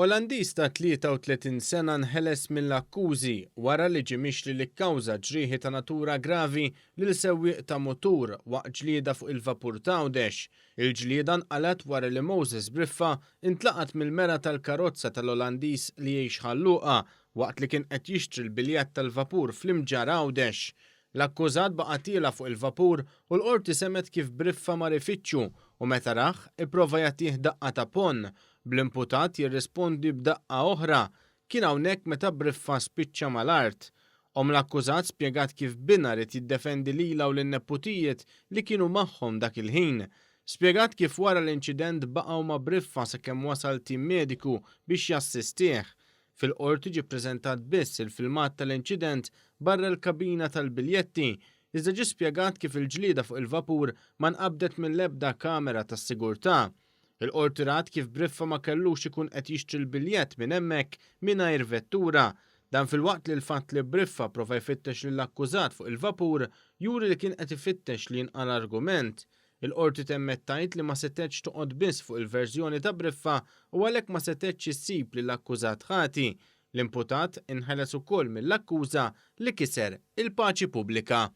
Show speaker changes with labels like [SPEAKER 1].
[SPEAKER 1] Olandiż ta' 33 sena nħeles mill-akkużi wara li ġie mixli li kkawża ġrieħi ta' natura gravi lil sewwieq ta' mutur waqt ġlieda fuq il-vapur t'Għawdex. Il-ġlieda nqalgħet wara li Moses Briffa ntlaqat mill-mera tal-karozza tal-Olandiż li jgħix Ħal Luqa waqt li kien qed jixtri l-biljett tal-vapur fl-Imġarr Għawdex. L-akkużat baqa' tiela' fuq il-vapur u l-Qorti semgħet kif Briffa mar ifittxu u meta rah, ipprova jagħtih daqqa ta' ponn, bl-imputat jirrispondi b'daqqa oħra. Kien hawnhekk meta Briffa spiċċa mal-art. Omm l-akkużat spjegat kif binha ried jiddefendi lilha u lin-neputijiet li kienu magħhom dak il-ħin. Spjegat kif wara l-inċident baqgħu ma' Briffa sakemm wasal tim mediku biex jassistih. Fil-Qorti ġie ppreżentat biss il-filmat tal-inċident barra l-kabina tal-biljetti, iżda ġie spjegat kif il-ġlieda fuq il-vapur ma nqabdet mill-ebda kamera tas-sigurtà. Il-Qorti rat kif Briffa ma kellux ikun qed jixtri l-biljett minn hemmhekk mingħajr vettura. Dan filwaqt li l-fatt li Briffa prova jfittex lill-akkużat fuq il-vapur juri li kien qed ifittex li jinqala' argument. Il-Qorti temmet tgħid li ma setgħetx toqgħod biss fuq il-verżjoni ta' Briffa u għalhekk ma setgħetx issib lill-akkużat ħati. L-imputat inħeles ukoll mill-akkuża li kiser il-paċi pubblika.